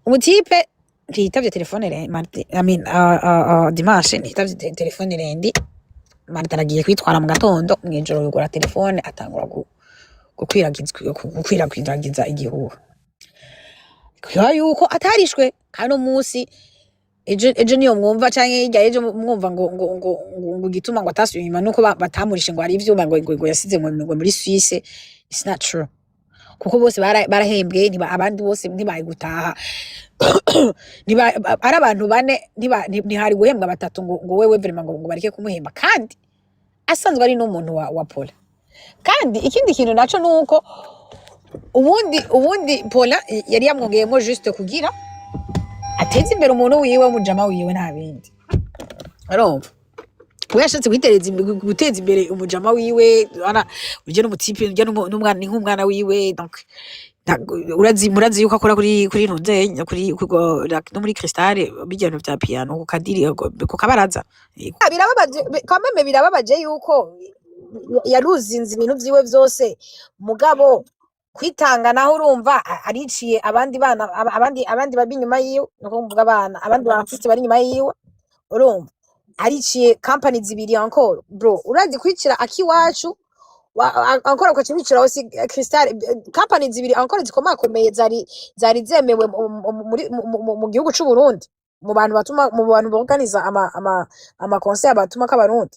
Umutipe ntiyitavye telefone mardi, I mean, dimanche ntiyitavye telefone lundi. Mardi aragiye kwitwara mu gatondo, mw'ijoro yugura telefone, atangura gukwiragiza igihuha kubera yuko atarishwe. Kandi umunsi ejo niyo mwumva canke hirya ejo mwumva ngo igituma ngo atasubiye inyuma nuko batamurishe, ngo hari ivyuma ngo yasize ngo muri Suisse. It's not true, kuko bose barahembwe, abandi bose ntibaye gutaha. Ari abantu bane, ntihari guhembwa batatu ngo wewe vraiment ngo bareke kumuhemba, kandi asanzwe ari n'umuntu wa Paula. Kandi ikindi kintu naco nuko ubundi Paula yari yamwongeyemo juste kugira ateze imbere umuntu wiwe, umujama wiwe, nta bindi. Urumva, we yashatse guteza imbere umujama wiwe. Ana urya n'umutipe, urya n'umwana, ni nk'umwana wiwe. Donc urazi, murazi yuko akora kuri ntuze kuri like, no muri Cristal, bijya bintu vya piano ku kadiri, ku kabaraza. Birababaje quand même, birababaje yuko yaruzinze ibintu vyiwe vyose. Mugabo kwitanga naho, urumva, ariciye abandi bana, abandi bari inyuma yiwe, nuko mvuga abana, abandi ba artiste bari inyuma yiwe. Urumva, ariciye company zibiri encore. Bro, urazi kwicira akiwacu encore ukaca wicira hose Cristal, company zibiri encore zikomakomeye zari zemewe mu gihugu c'u Burundi, mu bantu batuma, mu bantu borganiza ama concert batuma k'abarundi,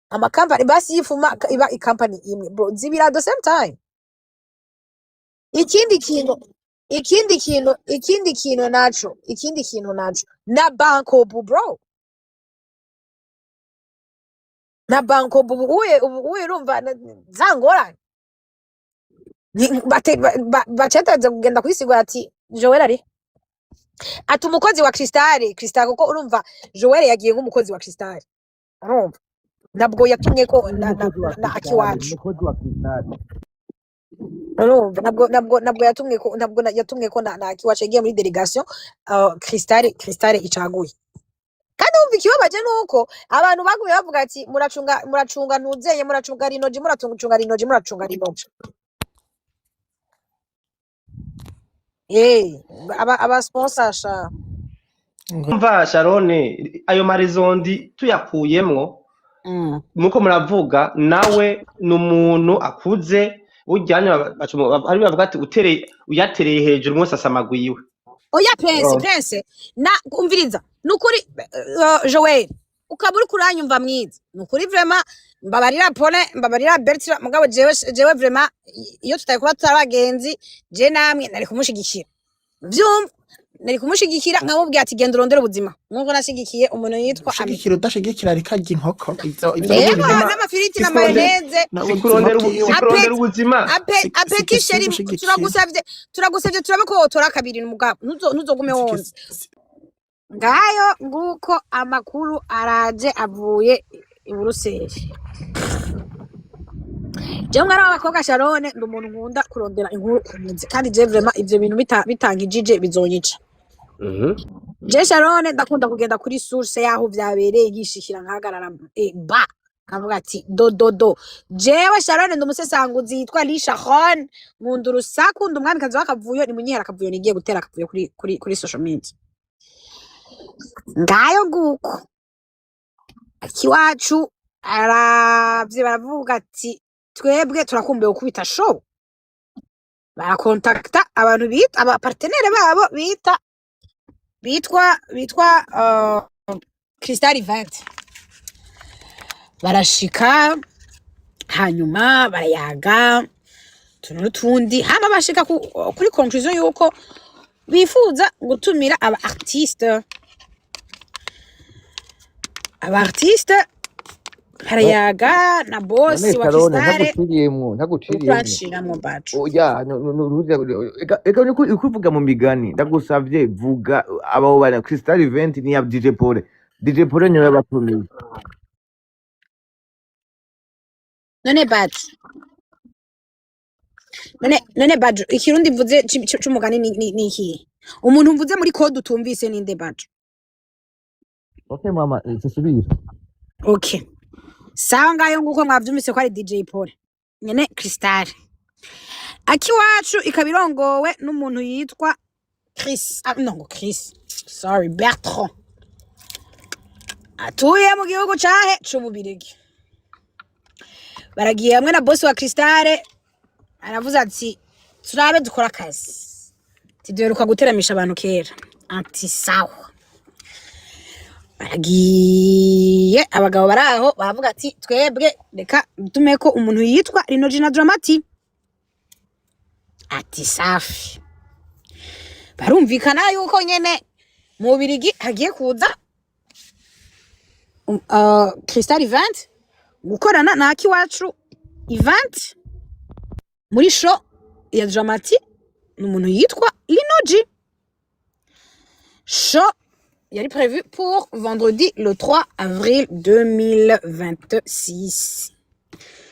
ama company basi yifuma iba company imwe. Bro, zibiri at the same time. Ikindi kintu naco na Bancobu, bro, na Bancobu ubu uye urumva za ngorane bacetaza kugenda kwisigura ati Joel ari ati umukozi wa Cristal, kuko urumva Joel yagiye nk'umukozi wa Cristal. Urumva, ntabwo yatumye ko na, Umukozi wa na Crystal, akiwacu. Umukozi wa Crystal. Urumva, ntabwo yatumwe ko, ntabwo yatumwe ko na akiwacu. Yagiye muri delegation Cristal icaguye. Kandi wumva, ikibabaje nuko abantu bagumye bavuga ati muracunga ntuzeye, muracunga rinoji, muracunga rinoji, muracunga rinoji. Aba sponsor sha. Umva Sharone, ayo marizondi tuyakuyemwo, muko muravuga nawe ni umuntu akuze burya. Hari bavuga ati utereye, uyatereye hejuru mwese asamagwiwe. Oya Prince. Oh. Prince, na umviriza, nukuri, Joel, ukaba uri kuranyumva mwiza, nukuri vraiment mbabarira Pole, mbabarira Bertrand. Mugabo jewe vraiment, iyo tutari kuba tutari abagenzi, je namwe nari kumushigikira, vyumva, nari kumushigikira nkamubwira ati genda urondere ubuzima, nkuko nashigikiye umuntu yitwa Ami. Ushigikira udashigikira, ariko arya inkoko ivyo Yego. bintu. N'amafiriti na Sikurondera mayonnaise. Na si ubuzima kurondera bwiwe. si kurondera ubuzima. Apeti si chéri. gushigikira. Turagusavye turabe ko wotora kabiri mugabo ntuzogume wonze. Ngayo nguko, amakuru araje avuye i Buruseli. Jewe mwana w'abakobwa Sharone, ndi umuntu nkunda kurondera inkuru ku muzi, kandi je vraiment ivyo bintu bitankijije bizonyica. Je Sharone ndakunda kugenda kuri source yaho vyabereye, nkishikira, nkahagarara, ba nkavuga ati do do do. Jewe Sharone ndi umusesanguzi yitwa Lisha Khon, nkunda urusaku, ndi umwamikazi w'akavuyo. Nimunyihera akavuyo, nigiye gutera akavuyo kuri social media. Ngayo nguko, akiwacu aravye, baravuga ati twebwe turakumbuye gukubita show. Barakontakta abantu bita aba partenaire babo bita bitwa Crystal Event. Barashika, hanyuma barayaga utuntu n'utundi, hama bashika kuri conclusion yuko bifuza gutumira aba artiste. Aba artiste barayaga na boss None wa Sharone, Crystal. ntaguciriyemwo, ntaguciriyemwo. Uranshiramwo bacu. Oya, eka niko uvuga mu migani. Ndagusavye vuga abo bana. Crystal Event ni ya DJ Paul. DJ Paul niwe yabatumiye. None bacu, none bacu, ikirundi mvuze c'umugani ni ikihe? Umuntu mvuze muri code utumvise ninde, bacu? Okay mama, tusubire. Okay, sawa. Ngayo nguko, mwavyumvise ko ari DJ Paul nyene Crystal. Akiwacu ikaba irongowe n'umuntu yitwa Chris, ah, no, ngo Chris, sorry, Bertrand, atuye mu gihugu cahe c'Ububirigi. Baragiye hamwe na boss wa Cristale, aravuze ati: "Turabe dukora akazi, tiduheruka guteramisha abantu kera." Ati: "Sawa." Baragiye, abagabo baraho baravuga ati: "Twebwe reka dutumeko umuntu yitwa Lino-G na Drama-T." Ati: "Safi." Barumvikana yuko nyene mu Bubirigi hagiye kuza Crystal Event gukorana na Akiwacu Event muri show ya Drama-T n'umuntu yitwa Lino-G. Show yari prévu pour vendredi le 3 avril 2026.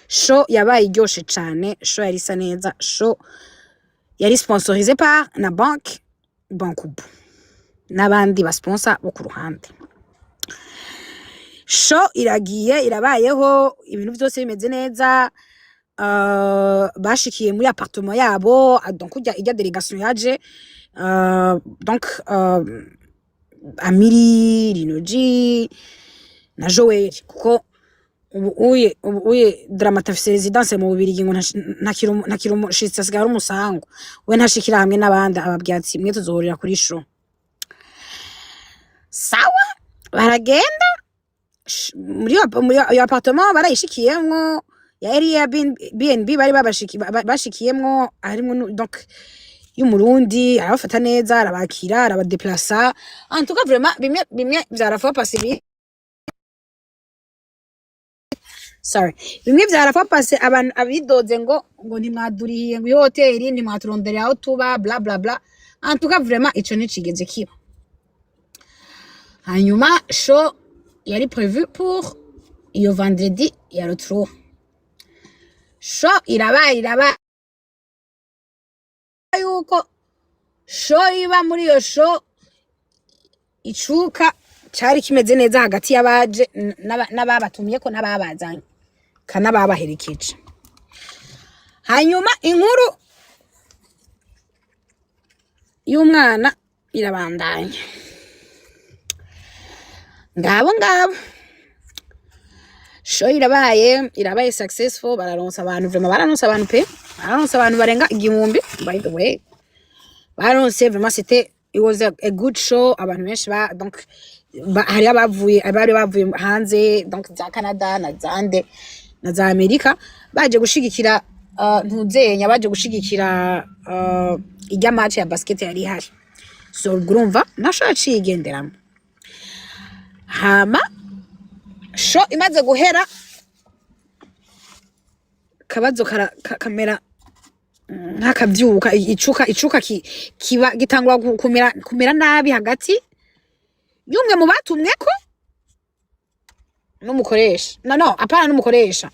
Show yabaye iryoshe cane, show yari isa neza, show yari sponsorisé par na banque Bancobu n'abandi basponsor bo ku ruhande. Show iragiye, irabayeho, ibintu vyose bimeze neza. Bashikiye muri appartement yabo, ah, donc ujya ijya délégation yaje, donc Amiri, Lino-G na Joel, kuko ubu uye Drama-T afise résidence mu Bubirigi, ngo ntakiri umushitsi, asigaye ari umusango. We ntashikira hamwe n'abandi, ababwira ati: "Mwe tuzohurira kuri show." Sawa, baragenda muri iyo appartement barayishikiyemwo ya Airbnb bari bashikiyemwo, harimwo donc y'Umurundi, arabafata neza, arabakira, arabadeplasa. En tout cas, vraiment, bimwe bimwe vyarafa passé bi sorry, bimwe vyarafa passé, abantu abidoze ngo ntimwadurihiye, ngo iyo hoteli ntimwaturonderera aho tuba, bla bla bla. En tout cas, vraiment, ico nticigeze kiba. Hanyuma show yari prévu pour iyo vendredi ya le 3. Show irabaye, irabaye yuko show iba, muri iyo show icuka cari kimeze neza hagati y'abaje n'ababatumyeko n'ababazanye kanababaherekeje. Hanyuma inkuru y'umwana irabandanya. Ngabo ngabo, show irabaye, irabaye successful, bararonsa abantu, vraiment bararonsa abantu pe, bararonsa abantu barenga 1000. By the way, baronse, vraiment, c'était it was a good show. Abantu benshi ba donc hari abavuye, abari bavuye hanze, donc za Canada na zande na za Amerika, baje gushigikira ntuzenya, baje gushigikira ijya match ya basket yari ihari. So ubwo urumva nasho yaciye igenderamo. Hama show imaze guhera, kabazo kamera nk'akavyuka, icuka kiba gitangura kumera nabi hagati y'umwe mu batumweko n'umukoresha, no apana n'umukoresha,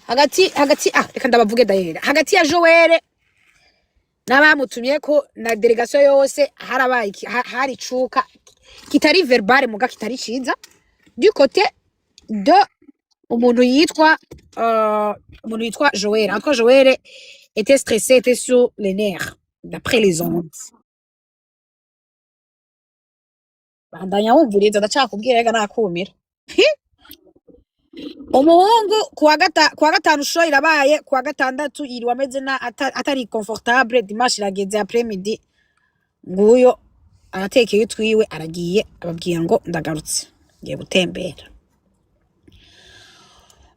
hagati, ah, reka ndabavuge dahera, hagati ya Joel n'abamutumyeko na délégation yose. Harabaye hari icuka kitari verbal muga kitari ciza du côté de umuntu yitwa Joël. En tout cas, Joël était stressé, était sur les nerfs d'après les ondes. Bandanya wumviriza, ndacakubwira, rega nakumira. Umuhungu kuwa gatanu show irabaye, kuwa gatandatu yiriwe ameze na atari confortable. Dimanche irageze après midi, nguyo aratekeye utwiwe, aragiye, ababwira ngo: "Ndagarutse, ngiye gutembera."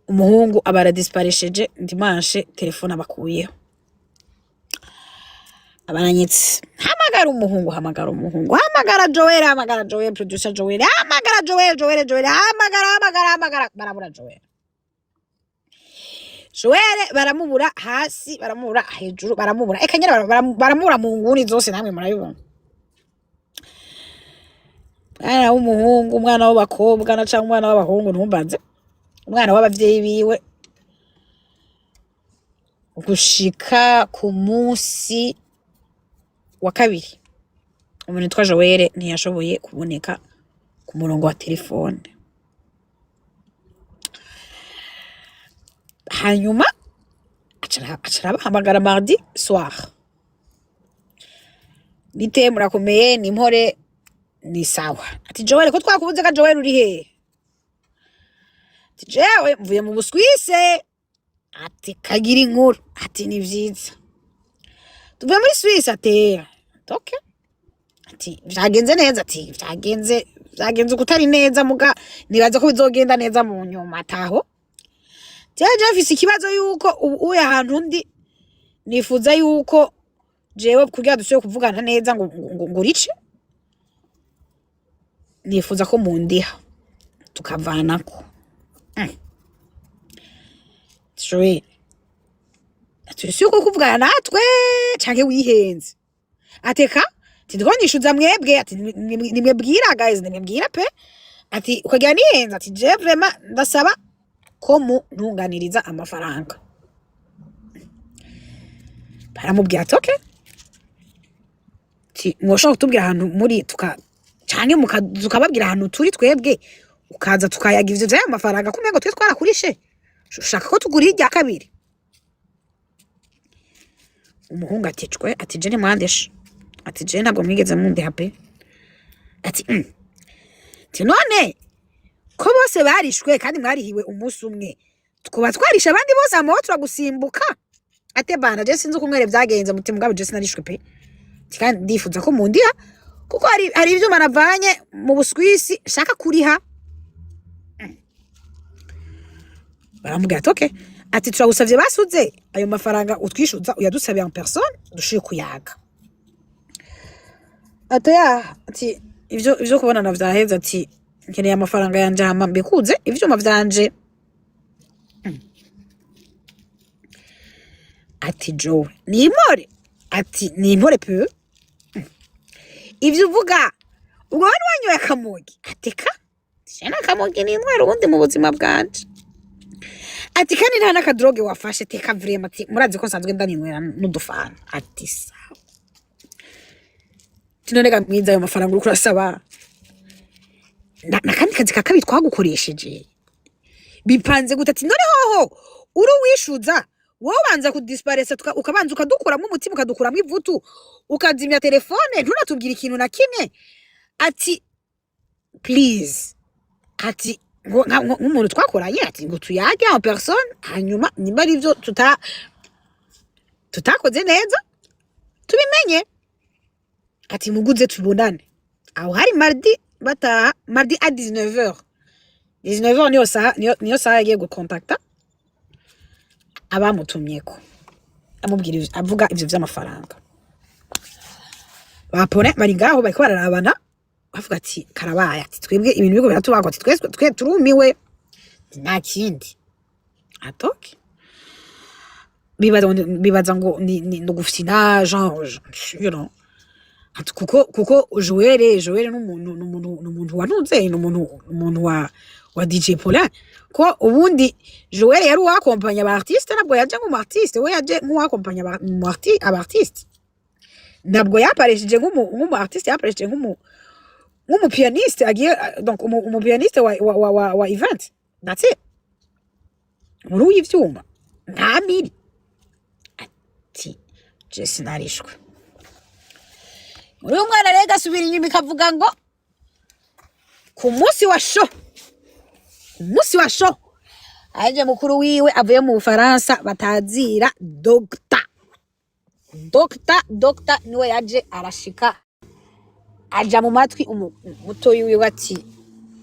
Umuhungu aba aradisparesheje dimanche, telefone abakuyeho, abaranyitse. Hamagara umuhungu, hamagara umuhungu, hamagara Joel, hamagara Joel, producer Joel, hamagara Joel, Joel, Joel, hamagara, hamagara, hamagara, barabura Joel. Joel baramubura hasi, baramubura hejuru, baramubura eka nyene baramubura mu nguni zose, namwe murabibona. Mwana w'umuhungu, umwana w'abakobwa na canke umwana w'abahungu, ntumbaze, umwana w'abavyeyi biwe, gushika ku munsi wa kabiri umuntu witwa Joel ntiyashoboye kuboneka ku murongo wa telefone. Hanyuma aca arabahamagara mardi soir. Bite, murakomeye? Ni impore? Ni sawa. Ati: "Joel, ko twakubuze ka Joel, uri hehe?" Ati: "Jewe mvuye mu Buswise." Ati: "Kagira inkuru." Ati: "Ni vyiza, tuvuye muri Swisse." Ati: "Okay." Ati: "Vyagenze neza?" Ati: Vyagenze ukutari neza, muga nibaza ko bizogenda neza mu nyuma." Ataho jewe mfise ikibazo yuko ubu uyu ahantu ndi, nifuza yuko jewe kugira dusubire kuvugana neza ngo rice, nifuza ko mundiha tukavanako. Joel ati: "Si uko kuvugana natwe canke wihenze?" Ateka ati: "Ndiko nishuza mwebwe." Ati: "Nimwe bwira guys, nimwe bwira pe." Ati: "Ukagira nihenze." Ati: "Je vraiment ndasaba ko muntunganiriza amafaranga." Baramubwira ati: "Okay." Ati: "Mwoshobora kutubwira ahantu muri tuka canke tukababwira ahantu turi twebwe, ukaza tukayaga ivyo vy'ayo mafaranga, kumengo twe twarakurishe, ushaka ko tugura irya kabiri?" Umuhungu ati: "Cwe." Ati: "Je ntimwandeshe." Ati: "Je ntabwo mwigeze mundeha pe." Ati: Ati: "None ko bose barishwe kandi mwarihiwe umunsi umwe, twuba twarishe abandi bose, hama turagusimbuka?" Ate: "Bana, je sinzi uko umwere vyagenze muti, mugabo je sinarishwe pe." Ati: "Kandi ndifuza ko mundiha kuko hari ivyuma navanye mu Buswisi shaka kuriha." Baramubwira ati: "Okay." Ati: "Turagusavye basuze ayo mafaranga utwishuza uyadusabiye en personne, dushoboye kuyaga." Ati: "Ya." Ati: Ivyo kubonana vyaheze." Ati: "Nkeneye amafaranga yanje hama mbikuze ivyuma vyanje." Ati: "Jowe, ni impore." Ati: "Ni impore pe. Ivyo uvuga, ubwo wari wanyoye akamogi?" Ati: "Ka je n'akamogi n'intwaro ubundi mu buzima bwanje." Ati: "Kandi nta n'akadroge wafashe?" Teka vraiment. Ati: "Murazi ko nsanzwe ndaninywera n'udufana." Ati: "Sawa." Ati: "None ga mwiza, ayo mafaranga uriko urasaba nakandi kazi ka kabiri twagukoresheje, bipanze gute?" Ati: "None hoho uri uwishuza, wowe ubanza kudisparesa, ukabanza ukadukuramwo umutima, ukadukuramwo ivutu, ukazimya telefone, ntunatubwire ikintu na kimwe." Ati: "Please." Ati: "Ngo nk'umuntu twakoranye." Ati: "Ngo tuyage en personne, hanyuma nimba ari ivyo tutakoze neza tubimenye." Ati: "Muguze tubonane." Aho hari mardi, bataha mardi à 19h. 19h niyo saha, niyo saha yagiye gukontakta abamutumyeko, amubwira avuga ivyo vy'amafaranga. Bapone bari ngaho bariko bararabana, bavuga ati: "Karabaye." Ati: "Twebwe ibintu biriko biratubagwa." Ati: "Twese twe turumiwe." Ati: "Nta kindi atoke." Bibaza ngo ni ugufyina, genre. Ati kuko Joel n'umuntu wantuze, n'umuntu wa DJ Paulin, ko ubundi Joel yari uwakompanya aba artiste, ntabwo yaje nk'umu artiste, we yaje nk'uwakompanya aba artiste, ntabwo yaparesheje nk'umu artiste, yaparesheje nk'umu pianiste agiye, donc umu pianiste wa event, that's it, muri w'ivyuma nta miri. Ati: "Je sinarishwe." Muri uyu mwana rero gasubira inyuma ikavuga ngo ku munsi wa show, ku munsi wa show aje mukuru wiwe avuye mu Bufaransa batazira Dogita. Dogita niwe yaje arashika, aja mu matwi mutoyi wiwe ati: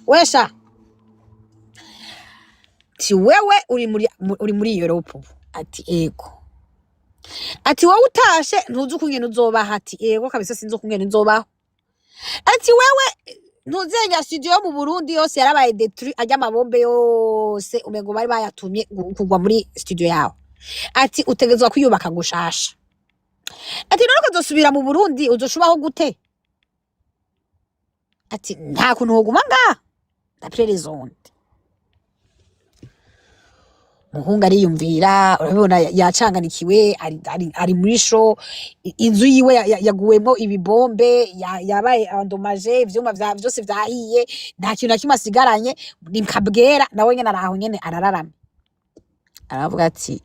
"Wesha," ati: "wewe uri muri Europe ubu?" Ati: "Ego." Ati: "Wowe utashe ntuzi ukungene uzobaho?" Ati: "Ego kabisa, sinzi ukungene nzobaho." Ati: "Wewe ntuzenya studio yo mu Burundi yose yarabaye détruit, arya amabombe yose umengo bari bayatumye kugwa muri studio yawe." Ati: "Utegerezwa kwiyubaka gushasha." Ati: "None ukazosubira mu Burundi uzoshubaho gute?" Ati: "Nta kuntu woguma ngaha d'après les ondes." Muhungu ariyumvira, urabibona yacanganikiwe, ari muri show, inzu yiwe yaguwemwo ibibombe, yabaye endommagé, ivyuma vyose vyahiye, nta kintu na kimwe asigaranye, ni kabwera nawe nyene araho nyene arararamye, aravuga ati: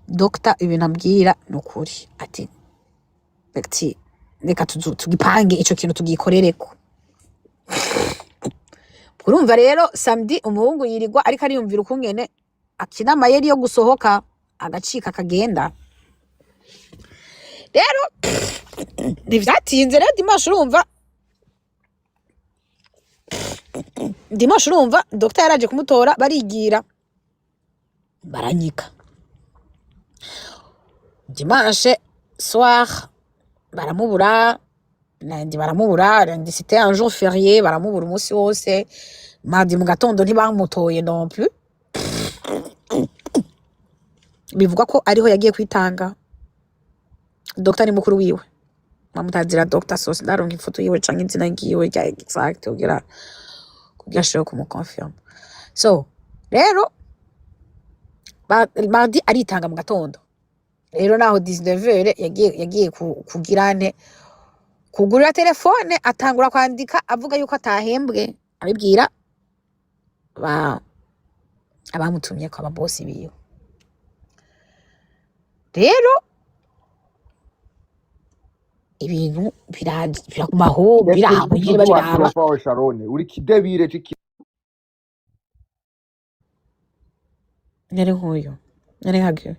"Dogita, ibintu ambwira ni ukuri." Ati Reka tugipange ico kintu, tugikorereko. Urumva rero, samedi umuhungu yirirwa ariko ariyumvira ukungene akina amayeri yo gusohoka, agacika, akagenda. Rero ntivyatinze. Rero dimanche, urumva, dimanche, urumva, dogita yaraje kumutora, barigira baranyika. Dimanche soir baramubura, lundi baramubura. Lundi, c'était un jour férié, baramubura umunsi wose. Mardi mu gatondo ntibamutoye non plus. Bivugwa ko ariho yagiye kwitanga. Dogita ni mukuru wiwe, bamutazira Dr Sosi. Ndaronka ifoto yiwe canke izina ryiwe rya exact kugira ashobore kumuconfirma. So rero mardi aritanga mu gatondo. Rero naho 19h yagiye kugira nte, kugurira telefone, atangura kwandika avuga yuko atahembwe, abibwira ba abamutumye ko ababosi biwe. Rero ibintu biragumaho, biraho nyene, babiraba. Wawe Sharone, uri kidebire ciki. Nyari nk'uyu, nyari nk'uyu,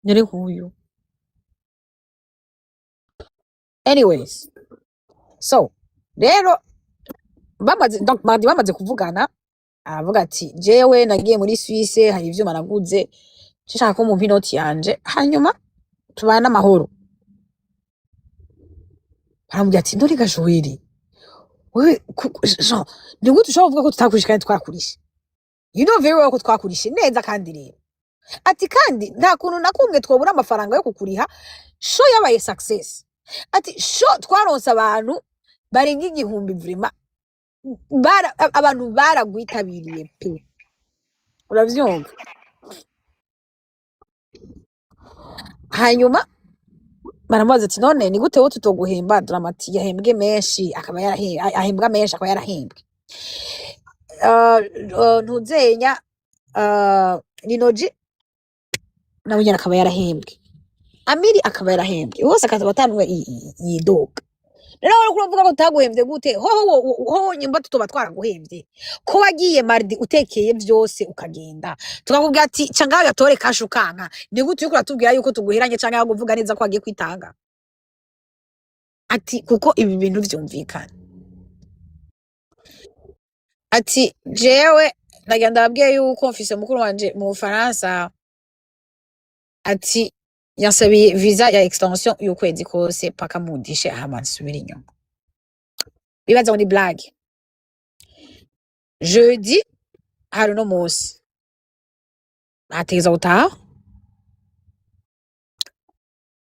nyari nk'uyu. Anyways, so rero bamaze, donc mardi bamaze kuvugana, aravuga ati: "Jewe nagiye muri Suisse, hari ivyuma naguze, nshaka ko mumpa inoti yanje, hanyuma tubane amahoro." Baramubwira ati: "None Gajoeli, wewe Jean, ni gute ushobora kuvuga ko tutakurishe kandi twakurishe? You know very well ko twakurishe neza." Kandi rero ati: "Kandi nta kuntu na kumwe twobura amafaranga yo kukuriha, show yabaye success." Ati: "Show twaronse abantu barenga 1000, vraiment abantu baragwitabiriye pe." Uravyumva? Hanyuma baramubaza ati: "None ni gute wowe tutoguhemba, Dramati yahembwe menshi, akaba ahembwa menshi, akaba yarahembwe, ntuzenya, Ninoji nawe nyene akaba yarahembwe, Amiri akaba yarahembwe, bose akaba atanumwe yidoga? Rero wowe uravuga ko tutaguhembye gute? Hoho nyumba tutoba twaraguhembye ko wagiye mardi utekeye vyose, ukagenda, tukakubwira ati ca ngaho gatore cash, ukanka? Ni gute uriko uratubwira yuko tuguheranye, canke aho kuvuga neza ko wagiye kwitanga?" Ati: "Kuko ibi bintu vyumvikana." Ati: "Jewe nagira ndababwiye yuko mfise mukuru wanje mu Bufaransa." Ati: "Yansabiye visa ya extension y'ukwezi kose paka mundishe, hama nsubire inyuma." Bibaza ngo ni blague. Jeudi hari uno musi bategerezwa gutaha,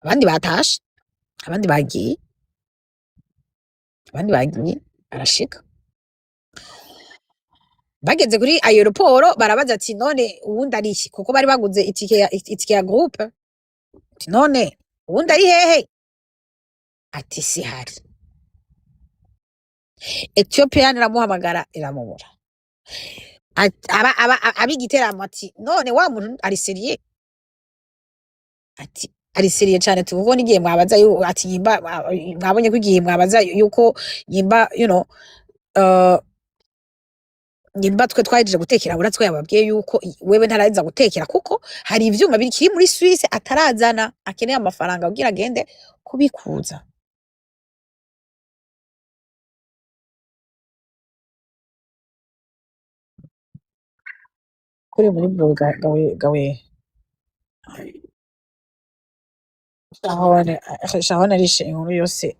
abandi batashe, abandi bagiye, abandi bagiye. Arashika, bageze kuri aéroport, barabaza ati: "None uwundi ari iki?" Kuko bari baguze itike ya groupe. Ati: "None uwundi ari hehe?" Ati: "Sihari." Ethiopian iramuhamagara, iramubura. Ab'igiteramo ati: "None wa muntu ari sérieux?" Ati: "Ari sérieux cane." Ati: "Kuko n'igihe mwabaza ati yimba mwabonye ko igihe mwabaza yuko yimba nyimba twe twahejeje gutekera, buratwe yababwiye yuko wewe ntaraheza gutekera, kuko hari ivyuma bikiri muri Suisse atarazana, akeneye amafaranga kugira agende kubikuza." Kuri muri gawe gawe. Shahone, Shahone arishe inkuru yose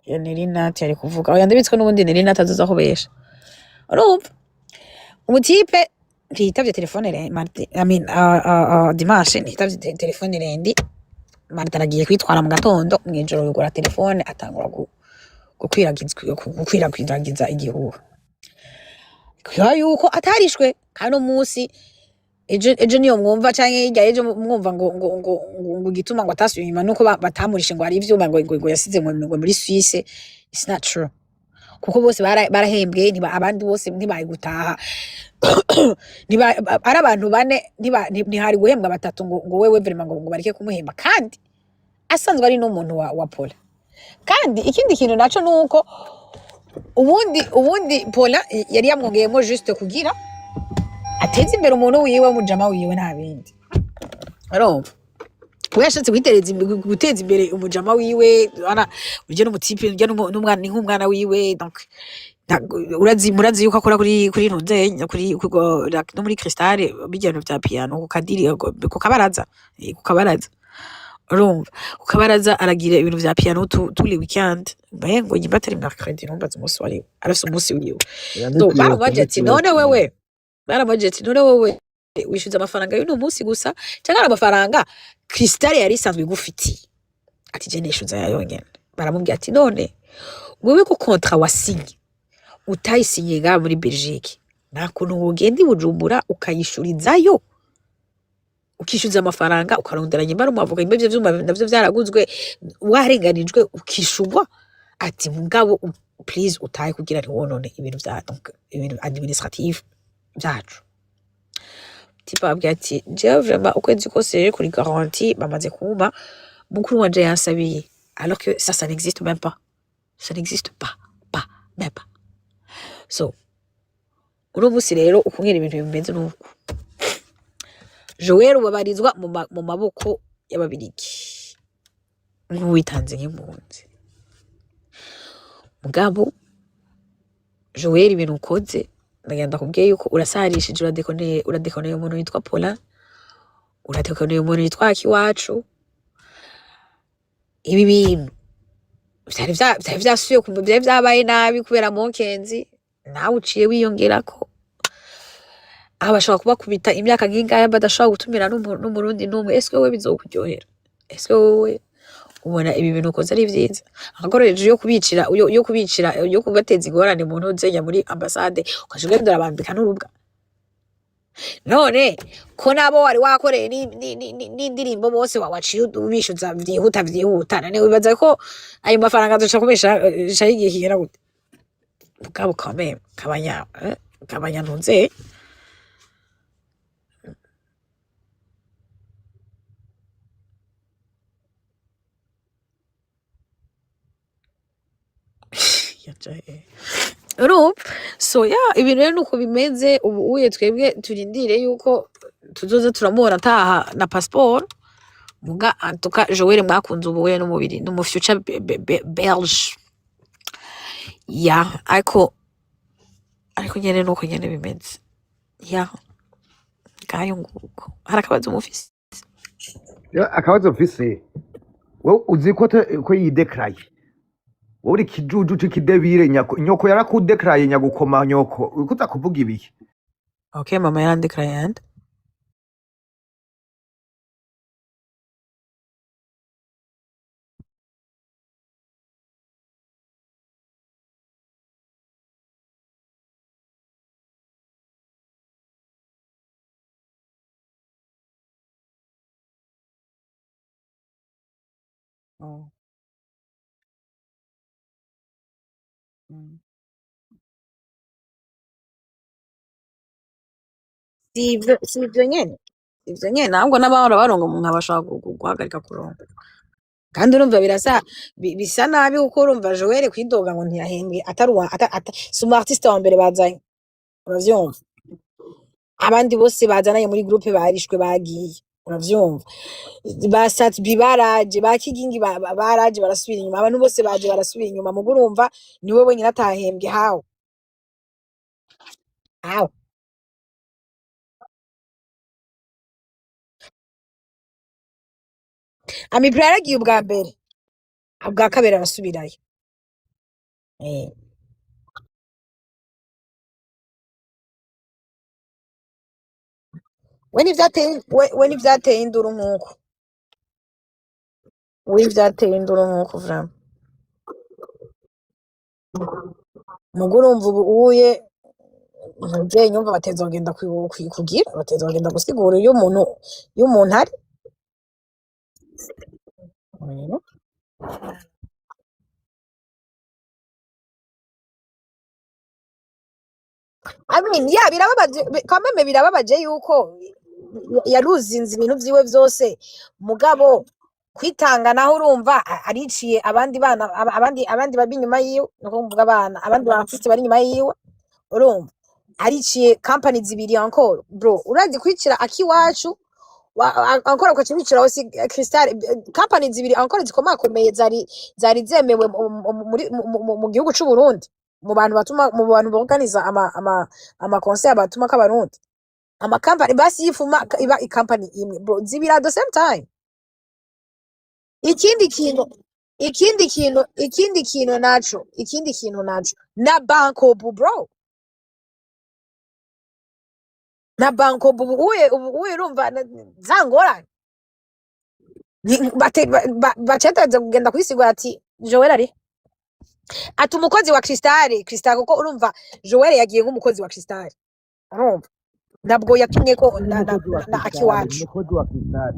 ya Nelinat yari kuvuga. Oya, ndabitswe n'ubundi Nelinat azoza kubesha. Urumva, umutipe ntiyitavye telefone mardi, I mean, dimanche ntiyitavye telefone lundi. Mardi aragiye kwitwara mu gatondo, mw'ijoro yugura telefone, atangura gukwiragiza igihuha kuba yuko atarishwe. Kandi umunsi ejo niyo mwumva canke hirya ejo mwumva ngo igituma ngo atasubiye inyuma nuko batamurishe, ngo hari ivyuma ngo yasize ngo muri Suisse. It's not true, kuko bose barahembwe. Abandi bose ntibaye gutaha, ari abantu bane, ntihari guhembwa batatu ngo wewe vraiment ngo bareke kumuhemba. Kandi Asanzwe ari n'umuntu wa Paula. Kandi ikindi kintu naco nuko ubundi Paula yari yamwongeyemo juste kugira ateze imbere umuntu wiwe, umujama wiwe, nta bindi. Urumva, we yashatse guteza imbere umujama wiwe. Ana urya n'umu type, urya n'umwana, ni nk'umwana wiwe. Donc urazi, murazi yuko akora kuri ntuze, kuri no muri Cristal, bijya bintu vya piano ku kadiri, ku kabaraza, ku kabaraza. Urumva, ku kabaraza aragira ibintu vya piano tous les weekends. Mbaye ngo nyimba atari mercredi, ntumbaze umunsi wariwe, arafise umunsi wiwe. So baramubajije ati: "None wewe," baramubajije ati: "None wewe wishyuza amafaranga y'uno munsi gusa cyangwa ari amafaranga Cristal yari isanzwe igufitiye?" Ati: "Je nishyuza ya yonyene." Baramubwira ati: "None wewe ko contrat wasinye utayisinye ngaha muri Belgique, nta kuntu wogenda i Bujumbura ukayishurizayo, ukishyuza amafaranga, ukarondera nyimba ari umwavoka, nyimba ivyo vyuma navyo vyaraguzwe, warenganijwe ukishurwa?" Ati: "Mugabo please utahe kugira ntiwonone ibintu vya, donc ibintu administratif vyacu." Type ababwira ati: "Jewe vraiment ukwezi kose rero kuri garantie bamaze kumpa, mukuru wanje yansabiye." Alors que ça, ça n'existe même pas, ça n'existe pas, pas même pas. So uno munsi rero ukungene ibintu bimeze nuku, Joel ubabarizwa mu maboko y'Ababirigi nk'uwitanze nk'impunzi. Mugabo Joel, ibintu ukoze, ndagenda kubwiye yuko urasarishije, uradekoneye, uradekoneye umuntu witwa Paulin, uradekoneye umuntu witwa Akiwacu. Ibi bintu vyari vyasubiye vyari vyabaye nabi kubera Mokenzi, nawe uciye wiyongerako. Aho bashobora kubakubita imyaka nk'ingaya badashobora gutumira n'Umurundi n'umwe. Ese wowe bizokuryohera? Ese wowe ubona ibi bintu ukoze ari vyiza? Agakoresho yo kubicira, yo kubateza ingorane mu ntuzenya muri ambasade, ukaja ugenda urabambika n'urubwa. None ko nabo wari wakoreye n'indirimbo bose waciye ubishuza vyihuta vyihuta, none wibaza ko ayo mafaranga azoca kubesha igihe kigera gute? Mugabo quand même kabanya, kabanya ntuze. Yaja he? Urumva, so ya ibintu rero nuko bimeze ubu. Uye twebwe turindire yuko tuzoza turamubona ataha na passeport. Muga en tout cas Joel mwakunze ubu we n'umubiri n'umu future belge ya, ariko nyene nuko nyene bimeze ya ngayo nguko. Hari akabazo mufise? Ya, akabazo mfise, wowe uzi ko ko yidekaraye, wowe uri kijuju c'ikidebire. Nyako nyoko yarakudekaraye, nyagukoma nyoko, uriko uza kuvuga ibihe? Okay, mama yarandekaraye and Oh. Si ivyo nyene, si ivyo nyene, ahubwo n'abahora baronga umuntu abashobora guhagarika kuronga. Kandi urumva birasa bisa nabi, kuko urumva Joel kwidoga ngo ntiyahembwe atari uwa si umu artiste wa mbere bazanye. Uravyumva, abandi bose bazananye muri groupe barishwe bagiye. Uravyumva, ba Satbi baraje, ba Kigingi baraje barasubira inyuma, abantu bose baje barasubira inyuma. Mugo urumva niwe wenyine atahembwe. How Amipro yaragiye ubwa mbere, ubwa kabiri arasubirayo. We ntivyateye induru nkuko, we vyateye induru nkuko vraiment. Mugo urumva ubu uye umuvyeyi nyumva bateza kugenda kugira bateza kugenda gusigura iyo umuntu ari. I mean, yeah, birababaje quand même, birababaje yuko yaruzinze ibintu vyiwe vyose, mugabo Kwitanga naho urumva ariciye abandi bana, abandi bari inyuma yiwe, nuko mvuga abana, abandi ba artiste bari inyuma yiwe. Urumva ariciye company zibiri encore, bro. Urazi kwicira Akiwacu encore, ukaca wicira hose Crystal, company zibiri encore zikomakomeye zari zemewe mu gihugu c'u Burundi, mu bantu batuma, mu bantu borganiza ama concert batuma k'abarundi, ama company basi yifuma iba i company imwe, bro, zibiri at the same time. Ikindi kintu naco na Bancobu, bro, na Bancobu ubu uye urumva za ngorane bacetaza kugenda kwisigura ati Joel ari ati umukozi wa Crystal, kuko urumva Joel yagiye nk'umukozi wa Crystal. Urumva ntabwo yatumwe ko na, Umukozi wa na Crystal, Akiwacu. Umukozi wa Crystal.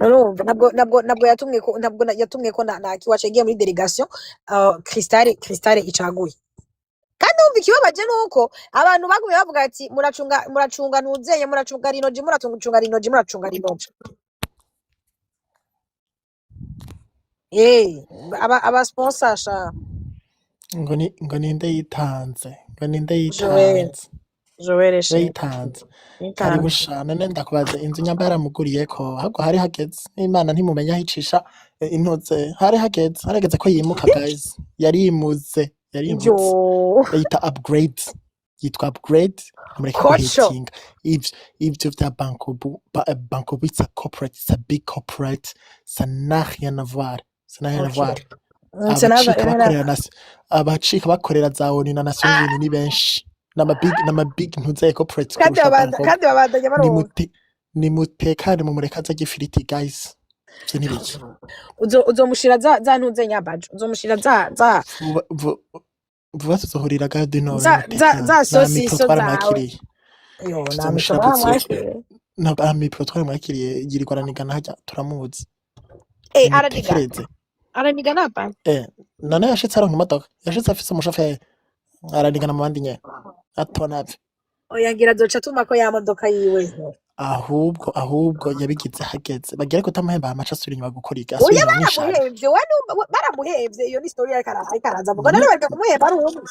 Urumva ntabwo yatumwe ko, ntabwo yatumwe ko na Akiwacu. Yagiye muri delegation Crystal icaguye. Kandi wumva ikibabaje nuko abantu bagumye bavuga ati muracunga, muracunga ntuzeye, muracunga rinoji, muracunga rinoji, muracunga rinoji. Aba sponsor sha. Ngo ninde yitanze? Ngo ninde Joel. yitanze? Joel. We She yitanze. Karibu. Yitanze. Sha, none ndakubaza, inzu nyamba yaramuguriyeko, ahubwo hari hageze n'Imana ntimumenya aho icisha intoze. Hari hageze, harageze ko yimuka, guys. Yarimuze, yarimutse. Yo. Bayita upgrade, yitwa upgrade. Mureke Koco. guhitinga ivyo vya Bancobu. Bancobu, it's a corporate, it's a big corporate. Ça n'a rien à voir, ça n'a rien à Okay. voir. Ça n'a Abacika rien à bakorera na abacika bakorera za ONU na Nations Unies ni benshi, n'ama big ntuzaye corporate Kandi kurusha babanda Bancobu. kandi babandanya baronka. Nimutekane, mumureke aze arye ifiriti, guys. Ivyo ni biki? Uzomushira za ntuze nyabajo, uzomushira za Vuba tuzohurira Gare du Nord. za za Nimutekane za na mipro sosiso zawe. twaramwakiriye. Yo, na mipro Tuzomushira butse. baramwakiriye. Na mipro twaramwakiriye, yirirwa aranigana harya, turamuzi. Araniga. Nimutekereze. Araniga napa. None yashitse aronka imodoka, yashitse afise umushoferi, aranigana mu bandi nyene atonavye. Oya, ngira azoca atuma ko ya modoka yiwe. Ahubwo yabigize hageze bagere kutamuhemba, hama aca asubira inyuma gukora iki? Asubira Oya. inyuma mw'ishamba. Baramuhemvye we, baramuhemvye. Iyo ni story ariko araza avuga. None None bareka kumuhemba ari umwe?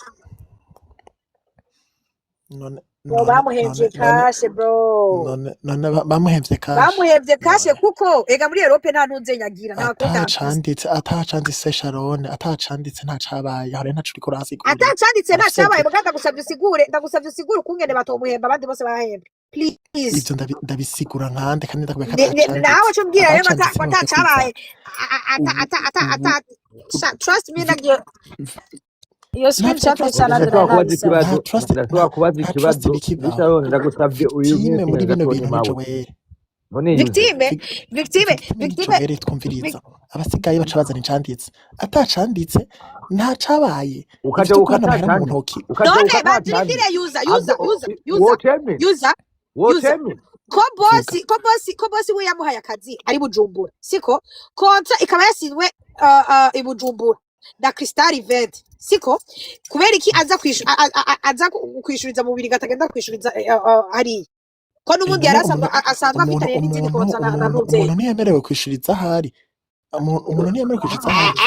None Bro, none bamuhemvye none cash, bro. None bamuhemvye cash? Bamuhemvye cash. None Kuko ega muri Europe nta ntuzenyagira, nta konti afise. Atacanditse, Sharon, atacanditse ntacabaye. Aho rero ntaco uriko urasigurira. Atacanditse Arafise ntacabaye. Muga ndagusavye usigure ukungene batomuhemba abandi bose bahembwe, please. Ivyo ndabisigura nkande kandi ndakubwira ko Nawe atacanditse? co mbwira rero ngo Abacanditse ngo nibo bakwiye atacabaye. kwizana. Ata Ubu ata ata ubu ata sha, trust me, nagiye iyo Nta screenshot trust. cyane. Ndashobora kubaza nabisaba. ikibazo? Nta trust, Ndashobora kubaza nta trust ikibazo? bikibaho. Sharon, ndagusabye uyu Victime mwese muri bino gatonya bintu ni mawe Joel. none yuze. Victime, victime. Victime ni Victime. Joel. Twumviriza, abasigaye baca bazana icanditse. Atacanditse ntacabaye. Ukaja Ivyo guhana amahera mu ukatacanditse ntoki. ukaja None banjirindire. ukatacanditse. Yuza, yuza, yuza, yuza. Woteme. Yuza, yuza. Woteme. Ko Vuga. bosi ko bosi we yamuhaye akazi ari Bujumbura, siko? Kontra ikaba yasinywe i Bujumbura na Crystal Event, siko? Kubera iki aza aza kwishuriza mu Bubirigi, atagenda kwishuriza hariya, ko n'ubundi None yari asanzwe umuntu asanzwe umuntu afitanye n'izindi umuntu kontra na umuntu Nuvyeyi? Umuntu ntiyemerewe kwishuriza ahari. Umuntu ntiyemerewe kwishuriza ahari.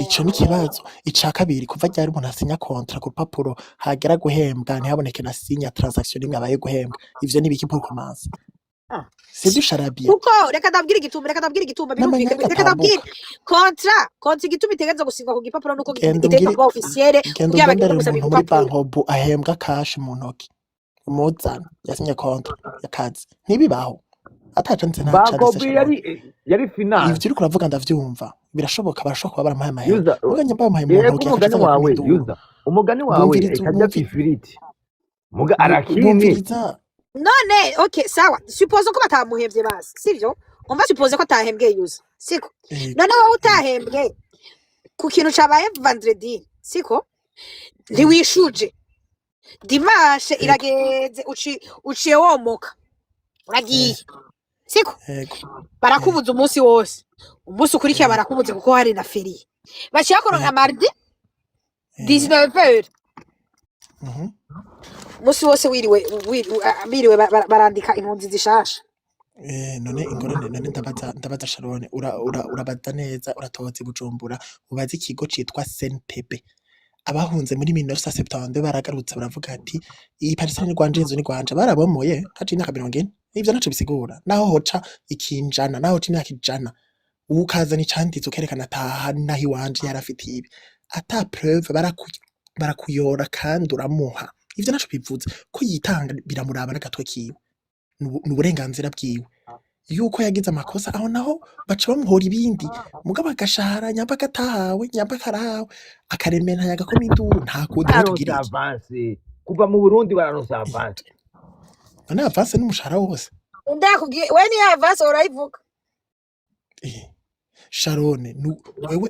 Ico ni ikibazo. Ica kabiri, kuva ryari umuntu asinya contrat ku rupapuro, hagera guhembwa ntihaboneke na sinya transaction imwe abaye guhembwa? Ivyo ni ibiki pour commencer? Ah. C'est du charabia. Kuko reka ndabwire igituma, reka ndabwire igituma birumvikana. N'amanyanga Reka ndabwire atambuka. Contrat igituma itegerezwa gusinywa ku gipapuro nuko Genda itegerezwa umbwire kuba officielle genda kugira bagende ungendere gusaba umuntu muri ibipapuro. Bancobu ahembwa cash mu ntoki, umuzana yasinye contrat y'akazi. Ntibibaho atacanditse, ntacanditse. Bancobu Sharon, yari finance. Ivyo uriko uravuga ndavyumva, birashoboka, barashobora kuba baramuhaye amahera. Yuza. Muga nyamba bamuhaye mu Yego. ntoki, Umugani akaca atanga wawe kumiduro. Yuza, umugani wawe. Bumviriza. Ikarya kw'ifiriti muga arakini. Bumviriza. None okay, sawa, suppose ko batamuhemvye basi, sivyo? Umva, suppose ko atahembwe, yuza, siko? Yego. None wowe utahembwe ku kintu cabaye vendredi, siko? Ntiwishuje dimanche, irageze, uciye womoka, uragiye, siko? Yego. Barakubuza umunsi wose, umunsi ukurikiye barakubuze kuko hari na férié, baciye bakuronka mardi 19h. Umunsi wose wiriwe biriwe barandika impunzi zishasha. None ingorane, none ndabaza Sharon, urabaza neza, uratoza i Bujumbura, ubaze ikigo citwa SNPB. Abahunze muri 1972 baragarutse baravuga ati iyi parcelle ni rwanje, inzu ni rwanje, barabomoye haciye imyaka 40. Ivyo ntaco bisigura, naho hoca ikinjana, naho hoca imyaka 100, ukazana icanditse ukerekana ataha naho iwanje yarafitiye ibi, ata preuve barakuyora kandi uramuha. Ivyo ntaco bivuze ko yitanga, biramuraba n'agatwe kiwe, ni uburenganzira bwiwe yuko yagize amakosa, aho naho baca bamuhora ibindi. Mugabo agashahara nyamba katahawe, nyamba karahawe, akaremera agakoma induru, nta kundi rero Baronse tugira iki? Avance kuva mu Burundi, bararonse avance. None avance n'umushahara wose? Ndakubwiye we, niyo avance urayivuga. Sharone,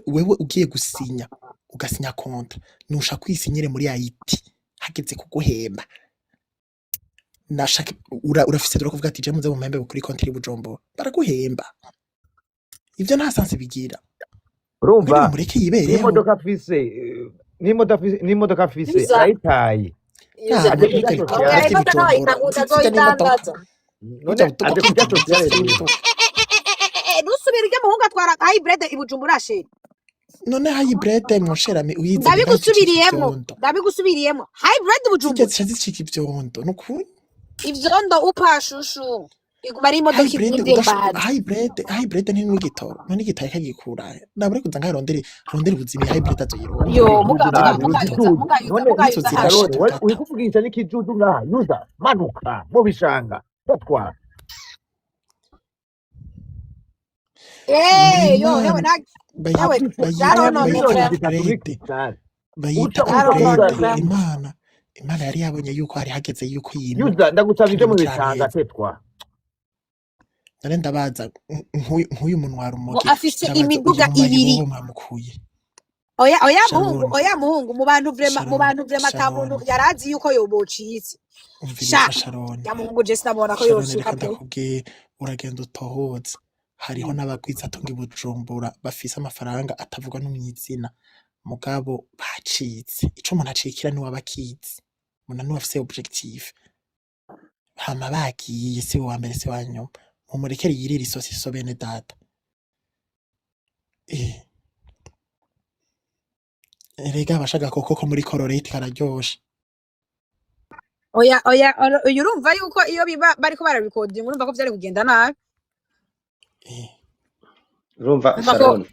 wewe ugiye gusinya, ugasinya contrat, nusha kwisinyire muri IT, hageze kuguhemba nashaka urafise dore kuvuga ati je muze mumpembe kuri konti iri Bujumbura, baraguhemba. Ivyo nta sens bigira. Urumva Mwene mureke yibereho. N'imodoka afise, n'imodoka afise Yuza. arayitaye. Yuza. Aje Nta kurya imodoka sociale. Oya, afite imodoka Bujumbura. utazoyidandaza. Zirya n'imodoka. None aje kurya sociale rero. Nusubira ujya muhungu atwara hybrid i Bujumbura, chéri. None hybrid mwosherami uyize Ndabigusubiriyemo. ivyondo. Ndabigusubiriyemo, hybrid Zirya Bujumbura. zica zicika ivyondo nukuri. Ivyondo upashushu iguma ari imodoka Hybrid izimvye mbadi. Hybrid ni n'igitoro, none igitoro kagikura nabure kuza ngaho arondere ubuzima, hybrid azoyironka. Yo muga muga Nabi muga yuza ikijuju. Muga yuza. None Muga nizo yuza. zirashe. Sharon, Tugata. uri kuvugisha n'ikijuju ngaha. Yuza, manuka mu bishanga tatwara. Eh, yo hewe Imana na hewe bayita Sharon bayita Miliyoni no 3 upgrade. Krisitali Bayita uca uca upgrade. uza. Imana yari yabonye yuko hari hageze yuko yimuka Yuza, ndagusaba kandi ije mu mu bishanga Kirameza. tetwa. None ndabaza nk'uyu muntu wa Ngo Rumogi, afise ndabaza uyu imiduga mu ibiri. mayibobo mwamukuye? Oya muhungu. Sharon. Oya muhungu, mu bantu vraiment, mu Sharon. bantu vraiment ata muntu Sharon. yarazi yuko yobocitse. Umviriza. Sha Sharon. ya muhungu, je sinabona ko Sharon, yocika reka pe. ndakubwiye, uragenda utohoza, hariho n'abagwizatunga i Bujumbura bafise amafaranga atavugwa no mw'izina, mugabo bacitse. Ico umuntu acikira niwe aba akizi, umuntu niwe afise objectif. Hama bagiye, si uwa mbere si uwa nyuma. Mumurekere yirire isosiso, bene data. Erega abashaka koko ko muri kororete kararyoshe. Oya, uyu urumva yuko iyo biba bariko barabikodinga, urumva ko vyari kugenda nabi. Urumva Urumva ko Sharon.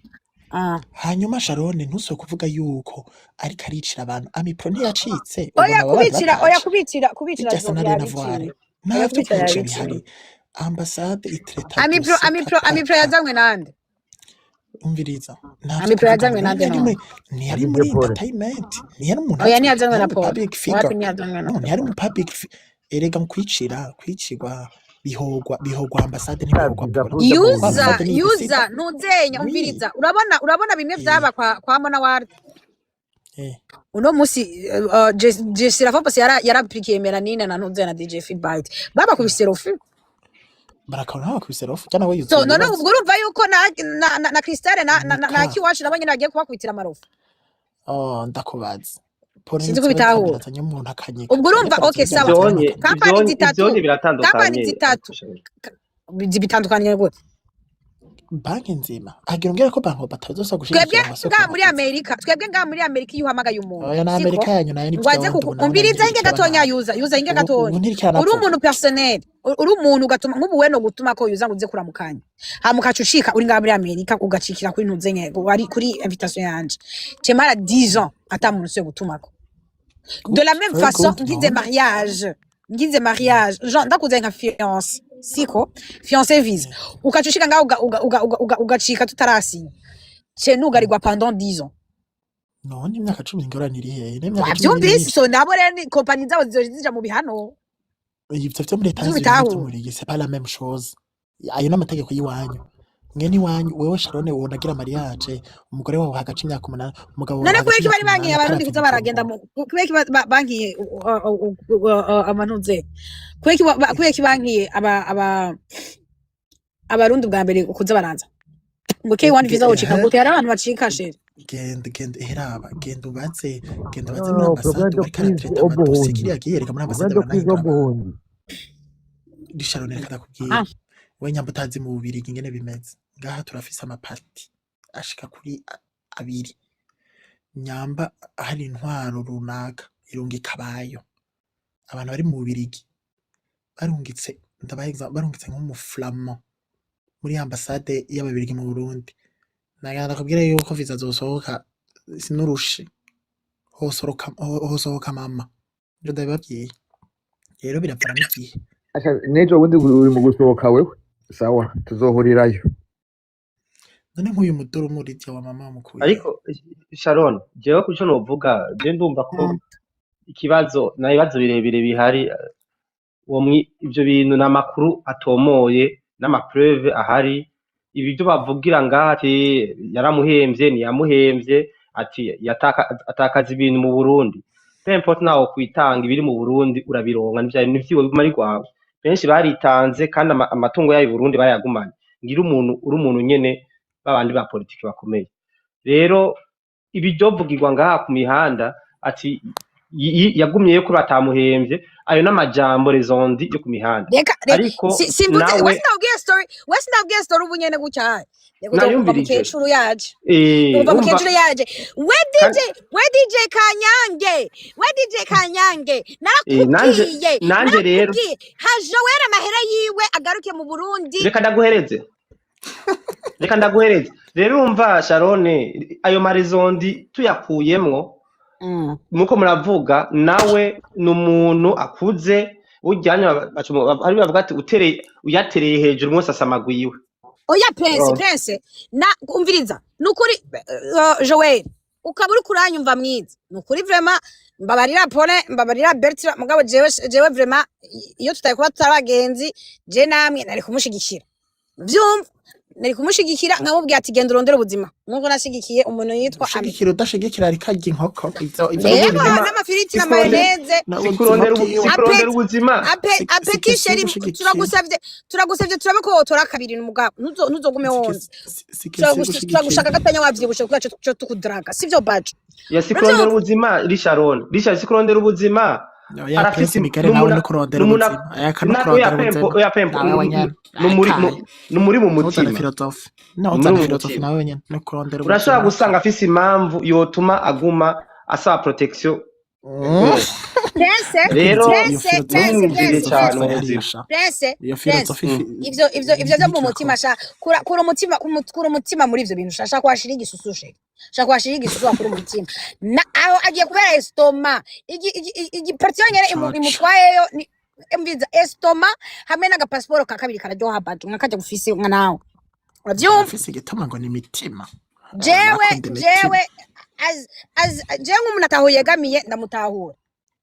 Ah. Hanyuma Sharon, ntusubire kuvuga yuko ariko aricira abantu. Amipro ntiyacitse, Oya, ubona aba bandi kubicira, oya. bataje. Kubicira Bijya ça n'a rien à voir. yabiciye. Nta Oya, vyo kubicira kwica yabiciye. bihari. Ambassade itreta Amipro dossier amipro cas par amipro cas. yazanywe nande? Umviriza, nta vyo Amipro kuvuga ngo yazanywe none nande? ntiyari None muri, ntiyari Adije muri Paul. entertainment, ntiyari umuntu oya, azwi, ntiyazanywe ntiyari na umu Paul. public Wapi, figure. ntiyazanywe na No, ntiyari Paul. umu public erega mu kwicira, kwicirwa bihogwa ambasade, ntibihogwa Visa Paul. kuja mu Kuko Yuza. ambasade niyo Yuza idesida. ntuzenya. Oui. Umviriza, urabona bimwe vyaba kwa Mona Ward. Uno musi Jesse Fopos yaraplikiye Melanine na ntuze na DJ Feedbite, babakubise rofi. Barakabona bakubise rofu cyangwa we So yuzuye none ibibazo. ubwo urumva yuko na Cristale na Nika. Kiwacu nabo nyene bagiye kubakubitira amarofi. Oh, ndakubaza. Paul Sinzi ko nitsobe bitahura. azanye umuntu akanyika. Ubwo urumva, Ariko okay, azanye sawa. umuntu Ivyonye akanyika. Kampani ivyonye zitatu, ivyonye kampani biratandukanye. zitatu bitandukanye gute? Banki nzima. Agira umbwira ko banki batazosa Twebwe gushigikira amasoko ngaha muri bagize. Amerika, twebwe ngaha muri Amerika, iyo uhamagaye umuntu, Oya, na siko Amerika yanyu nayo ni ngo aze vyondo, kuku ubu naho umviriza nayo hinge ntirikiraba gatonya nabi. yuza yuza hinge Ubu ubu gatonya uri ntirikiranavuga. umuntu personnel, uri umuntu ugatuma nk'ubu we no gutuma ko yuza ngo uze kuramukanya, hama ukaca ucika uri ngaha muri Amerika ugacikira kuri ntuze nke wari kuri invitation yanje, cemara 10 ans ata muntu usuye gutumako. De Good, la même very façon, good. ngize None. mariage, ngize mariage, genre ndakuze nka fiance, siko fiance visa, ukaca ushika ngaho ugacika tutarasinya, ce nugarirwa pendant 10 ans. None imyaka 10 ingorane iri hehe? N'imyaka 10 ni Wavyumvise? myinshi. So nabo rero ni kompanyi zabo zizoja zija mu bihano. Ivyo vyo muri Ivyo Etats-Unis n'ivyo bitahura. muri iyi c'est pas la même chose. Ayo n'amategeko y'iwanyu. Mwene iwanyu, wewe Sharon, wonagira mariage, umugore wawe hagaca imyaka 8, umugabo wawe None hagaca kubera iki imyaka bari bankiye 8 abarundi atarava kuza baragenda Bujumbura. mu kubera iki bankiye amantuze, kubera iki kubera iki bankiye aba abarundi bwa mbere kuza baraza ngo K1 visa wocika gute? Hari abantu bacika, chéri. Genda eheraba, genda ubaze muri No, ambasade problème de bariko crise aratreta au amadosiye Burundi. kiriya gihe. Reka muri ambasade Problème de crise au baranahindura abantu. Burundi. Sharon, reka ndakubwira. Ah. We nyamba utazi mu Bubirigi ingene bimeze, ngaha turafise amaparti ashika kuri abiri. Nyamba hari intwaro runaka irungika abayo. Abantu bari mu Bubirigi barungitse, ndabaha exemple, barungitse nk'umuflamand muri ambasade y'Ababirigi mu Burundi, nagira ndakubwire yuko visa zosohoka sinurushe, hosohoka mama, ivyo ndabibabwiye. Rero biravana n'igihe. Asha, n'ejo bundi uri mu gusohoka wewe, sawa, tuzohurirayo. None nk'uyu mudurumu Lydia wa mama wamukuye? Ariko Sharon, jewe kuco novuga, je ndumva ko ikibazo na ibibazo birebire bihari, uwo ivyo bintu n'amakuru atomoye n'amapreuve ahari. Ibi byo bavugira ngaha ati yaramuhemvye, ntiyamuhemvye, ati atakaza ibintu mu Burundi, peu importe, naho kwitanga ibiri mu Burundi urabironka, nivyiwe biguma ari rwawe. Benshi baritanze kandi amatungo yayo i Burundi bayagumanye. Ngira umuntu uri umuntu nyene babandi ba politiki bakomeye. Rero ibi vyovugirwa ngaha ku mihanda ati yagumyeyo ko batamuhemvye, ayo n'amajambo rezondi yo ku mihanda. Reka reka. Ariko Simvuze nawe wese, ndabwiye story wese, ndabwiye story ubu nyene gutya. Reka uzokumva. Nayumvirije. Mukecuru yaje, umva. Urumva. Mukecuru yaje we. Kandi DJ we, DJ Kanyange we, DJ Kanyange. Nanje Narakubwiye. Nanje rero Narakubwiye, ha Joel amahera yiwe agaruke mu Burundi. Reka ndaguhereze, reka ndaguhereze. Rero urumva Sharone, ayo marezondi tuyakuyemwo, muko muravuga nawe ni umuntu akuze, burya hari bavuga ati utereye uyatereye hejuru mwose asamagwiwe. Oya Prince. Urumva? Prince na umviriza, nukuri Joel, ukaba uri kuranyumva mwiza, nukuri vraiment mbabarira Pole, mbabarira Bertrand, mugabo jewe vraiment iyo tutari kuba tutari abagenzi, je namwe nari kumushigikira, vyumva, nari kumushigikira nkamubwira ati genda urondere ubuzima nkuko nashigikiye umuntu yitwa Ami. Ushigikira udashigikira, ariko arya inkoko, ivyo Yego. n'ubuzima. N'amafiriti na Sikurondera mayonnaise. Na ubuzima sikurondera bwiwe. sikurondera ubuzima. Si Apeti question chéri. gushigikira. Turagusavye turabe ko wotora kabiri n'umugabo, ntuzogume Si wonze. Si question gushigikira. Turagushaka gatanya wavyibushe kugira co tukudraga, sivyo bajo? Ya, sikurondera Uravyumva? ubuzima, Risharon, Richard, sikurondera ubuzima. Oya. Arafise Prince Migere nawe n'umuntu no kurondera n'umuntu ubuzima, aya no oya kurondera pempo ubuzima oya pempo nawe wenyene. Numuri Akaye numuri mu ntuzane mutima. filozofe no Numuri uzane mu filozofe mutima. nawe wenyene no kurondera Urashobora ubuzima. gusanga afise impamvu yotuma aguma asaba protection. Prince. Rero iyo Prince. filozofe Prince. iyo ntumwumvire Prince. filozofe cyane mu itwara buzima. hariya sha. Prince. Iyo Prince. filozofe Ivyo vyo mu mutima ntikirakora. sha, kura umutima, kura umutima muri ivyo bintu sha, shaka washira igisusu she, shaka washira igisusu, wakura umutima na aho agiye kubera estomac igi partie yonyene Coco. Imutwayeyo ni umviza estomac hamwe n'agapasiporo ka kabiri kararyoha bajo nkakajya gufise nka nawe, uravyumva? Arafise igituma ngo ni imitima. Jewe Bakunda imitima. Jewe as jewe nk'umuntu ataho yegamiye ndamutahura,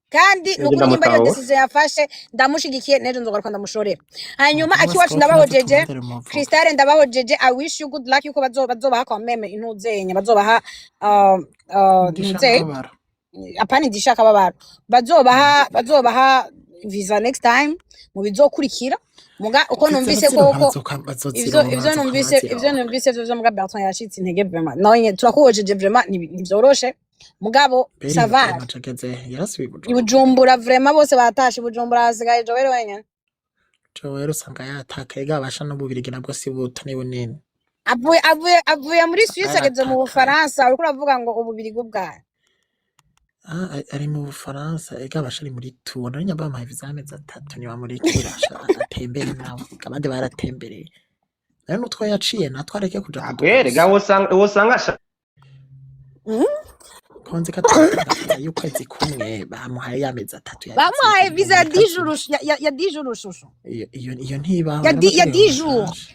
kandi Jewe nukuri nimba ariyo ndamutahura. decision yafashe ndamushigikiye, n'ejo nzogaruka ndamushorera. Hanyuma Umuntu wese akiwacu ko tumaze ndabahojeje. turondera umuvugo. Cristale ndabahojeje. I wish you good luck yuko bazobaha kwa meme intuzenya, bazobaha ntuze Ndisha apana indisha akababaro, bazobaha visa next time mu bizokurikira. Muga uko Visa numvise bazironka koko bazozironka ivyo bazokama numvise ivyo bazironka. Numvise vyo muga Bertrand yacitse intege vraiment, nawe nyene turakuhojeje vraiment, ntivyoroshe mugabo Beri ça va. amacageze yarasubiye i I Bujumbura. Bujumbura vraiment bose batashe, i Bujumbura hasigaye Joel wenyene. Joel usanga yatakaye gabasha n'Ububirigi nabwo si buto ni bunini. Avuye muri Usanga Suisse ageze mu yatakaye. Bufaransa, uriko uravuga ngo ububirigi ubwayo. Ah, ari mu Bufaransa ega basha ari muri tour none nyamba bamuhaye visa y'amezi 3 ntibamurikira atembere nawe abandi baratembereye nawe n'utwo yaciye natwo areke kuja Agwerega kudukosa. wosanga Konzi ko atatanga viza y'ukwezi kumwe bamuhaye y'amezi 3 ya Bamuhaye visa ya bamureka 10 jours ya 10 jours shushu. Iyo ntibaho. Ya n'amategeko 10 jours. mashasha.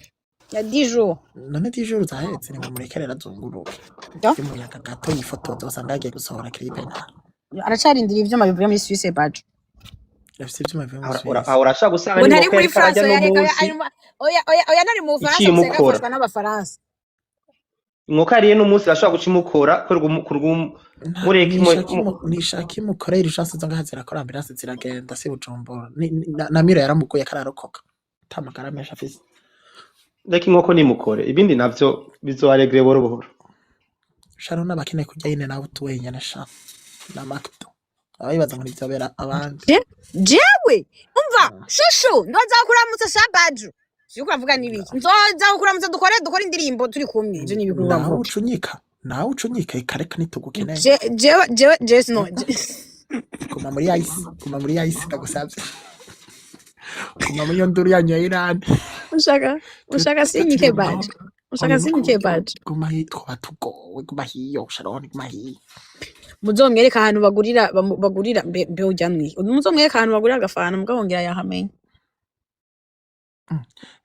Ya 10 jours. None 10 jours zahetse, nimumureke rero azunguruke Yo. y'umuyaga gato yifotoza usanga yagiye gusohora clip nta Aracarindira ivyuma bivuye muri Suisse bajo. Afise ivyuma bivuye muri Suisse. Urashobora gusanga Ngo ntari n'inkoko muri yariko ararya France, oya reka oya, n'umunsi ari oya oya oya, ntari mu Bufaransa gusa icimukora. Yafashwa n'Abafaransa. Inkoko yariye n'umunsi irashobora guca imukora mureke Nishaka imukorera urgence zo ngaha zirakora, ambulance ziragenda si Bujumbura. Na Miro yaramugoye kararokoka ata magara menshi afise. Reka inkoko nimukore, ibindi navyo bizobaregere buhoro buhoro. Sharon abakeneye kurya nyine nawe utu wenyene sha na Macdo abayibaza ngo ntivyobera abandi. Jewe umva shushu ndoza kuramutsa sha baju. Ivyo uravuga nibiki? Nzoza kukuramutsa, dukore indirimbo turi kumwe. Ivyo nibiki Nawe uravuga? ucunyika, nawe ucunyika, ikareka ntitugukeneye. Jewe sino Guma muri ice, guma muri ice, ndagusavye, guma muri iyo nduru yanyu ya Iran. Ushaka ushaka sinyike baje, ushaka Oya, sinyike baje. Guma hiyo, twaba tugowe. Guma hiyo, Sharon, guma hiyo. Muzomwereka ahantu bagurira, bagurira mbe ujya mwi muzomwereka ahantu bagurira agafana, mugabo ngira yahamenya.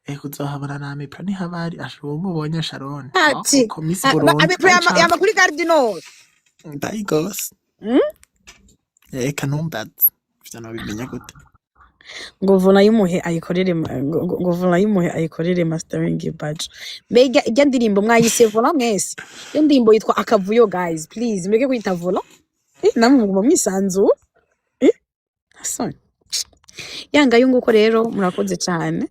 Eh, uzohabona na Amipra nihabari asha uwo mubonye, Sharon. Ati Ko Miss Burundi Amipra yama kuri Gare du Nord. Ndayigose. Eka ntumbaze ivyo, nobimenya gute? Ngo vuna y'umuhe ayikorere ngo vuna y'umuhe ayikorere mastering badge. Mbega ijya ndirimbo mwayise vola mwese? Iyo ndirimbo yitwa Akavuyo, guys, please mureke kuyita vola. Namwe muguma mwisanzura. Asoni yanga yunguko. Rero murakoze cyane.